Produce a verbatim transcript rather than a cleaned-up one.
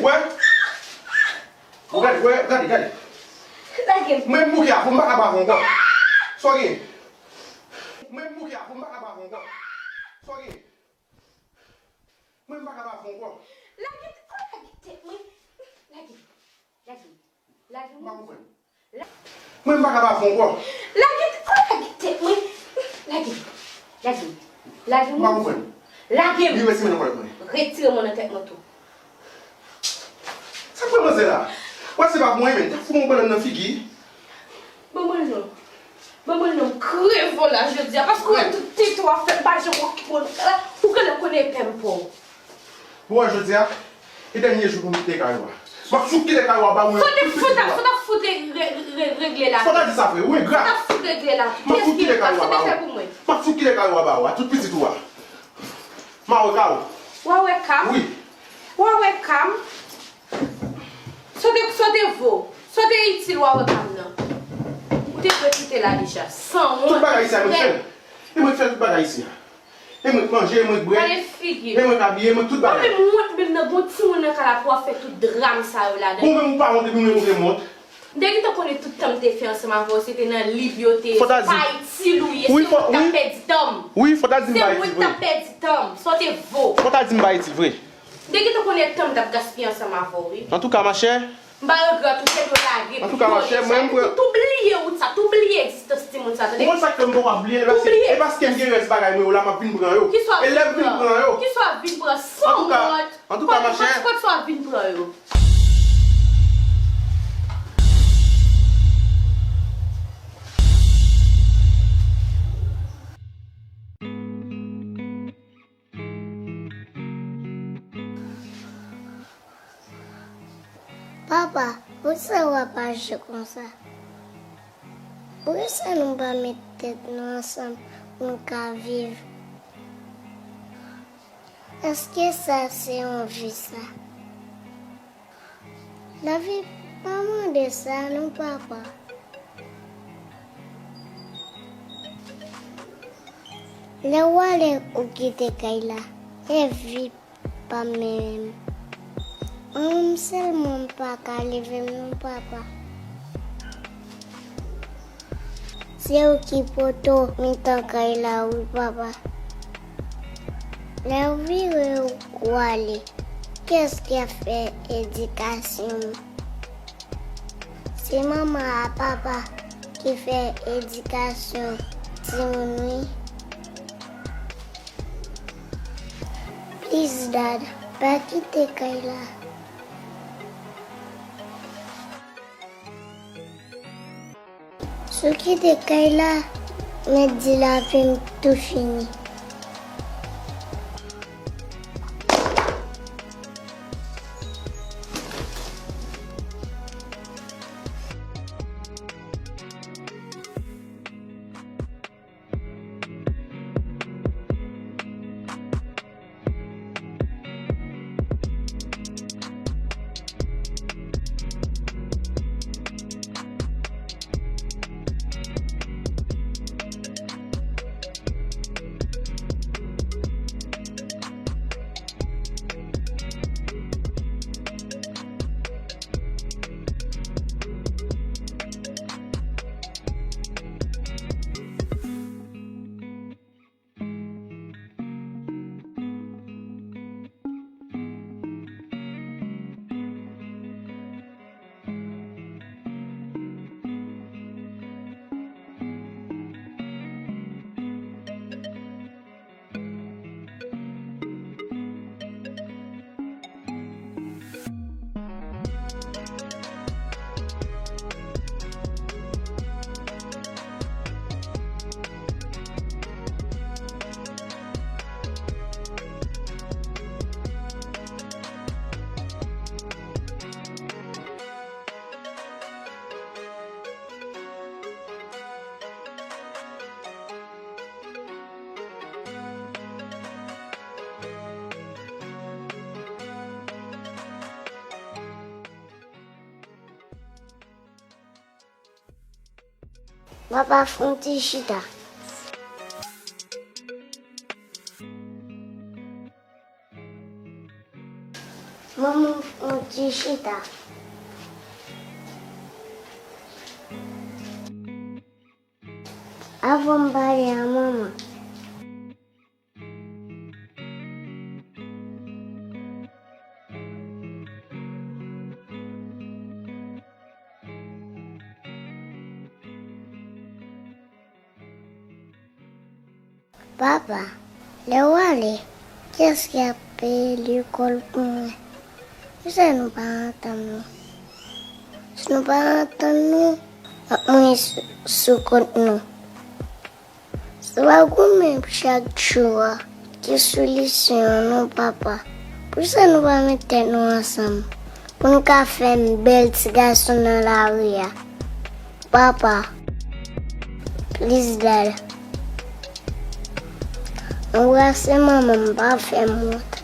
Wè? Ou gade, wè, gade, gade. Lage m. Mwen m bouke a, pou m pa ka ba w ankò. Sa w gen? Mwen m bouke a, pou m pa ka ba w ankò. Sa w gen? Mwen m pa ka ba w ankò. Lage, oh, lage tèt mwen. Lage. Lage. Lage m. M pa konprann. Mwen m pa ka ba w ankò. Lage, oh, lage tèt mwen. Lage. Lage. Lage m. M pa konprann. Lage m. Li retire nan kòlèt mwen. Retire mwen nan tèt mwen tou. Sa k pran manzè la? Wè se pa pou mwen menm. T ap fout yon bannann nan figi. Ban mwen l non. Ban mwen l non. M kreve w la jodi a. Paske w wè tout tete w ap fè m pa janm okipe w. Ou genlè konnen pè m pa w. Bon, wè jodi a, e dènye jou pou m kite kay ou a. M ap fout kite kay ou a ba ou yo tout pitit ou a. Sa w t ap fout re- re- re- regle la tou? Fò w ta di sa vre, ou engra. Sa w t ap fout regle la tou? M ap fout kite kay ou a ba ou. Sa w te fè pou mwen? M ap fout kite kay ou a ba ou a, tout pitit ou a. M a wè ka w. W a wè ka m? Wi. W a wè ka m? Sa w te, sa w te vo? Sa w te itil w a wè ka m nan? Ou te dwe kite la deja. Sanwont. Tout bagay isi a mwen k fè l. E mwen k fè tout bagay isi a. E mwen k manje, e mwen k bwè. Gade figi. E mwen k abiye, e mwen k tout bagay. Ou menm wont menm nan gon timoun nan kay la pou w ap fè tout dram sa yo ladan. Bon, menm ou pa wont epi mwen ou gen wont. M te gentan konnen tout tan m te fè ansanm avè w, se te nan lib yo te ye. Se pa itil ou ye, se ou ki t ap pèdi tan m. Wi, fò w ta di m pa itil vre. Se ou ki t ap pèdi tan m. Sa w te vo? Fò w ta di m pa itil vre. M te gentan konnen tan m t ap gaspiye ansanm avè w, wi. Antouka, machè. M pa regrèt ou, te dwe lage. Antouka, machè, mwen, m pran. Tou bliye wout sa, tou bliye egzistans timoun sa, tande? Ou konn sa k fè m poko ap bliye? E paske, e paske m gen rès bagay mwen yo la, m ap vin pran yo. E lè m vin pran yo. Kisa w ap vin pran? Kisa w ap vin pran? San wont. Antouka, machè. Kot, kot sa w ap vin pran yo? Papa, poukisa w ap aji konsa? Poukisa nou pa met tèt nou ansanm pou n ka viv? Èske sa se yon vi sa? Lavi pa mande sa non, papa. Lè w ale ou kite kay la, e vi pa menm. Mwen menm sèlman m pa ka leve m non, papa. Se ou ki poto mitan kay la wi, papa. Lè w vire w ale, kiyès ki ap fè edikasyon? Se manman ak papa ki fè edikasyon timoun wi. Please, Dad, pa kite kay la. Si w kite kay la, mèt di lavi m tou fini. Papa, fè yon ti chita. Manman, on ti chita. Avan m pale a manman. Papa, lè w ale, kiyès ki ap peye lekòl pou mwen? Poukisa nou pa antann nou? Si nou pa antann nou, n ap mouri sou, sou kont nou. Se pa goumen chak jou a ki solisyon an non, papa. Poukisa nou pa met tèt nou ansanm pou n ka fè bèl ti gason nan lari a? Papa, please, dad. Anbrase manman m, pa fè m wont.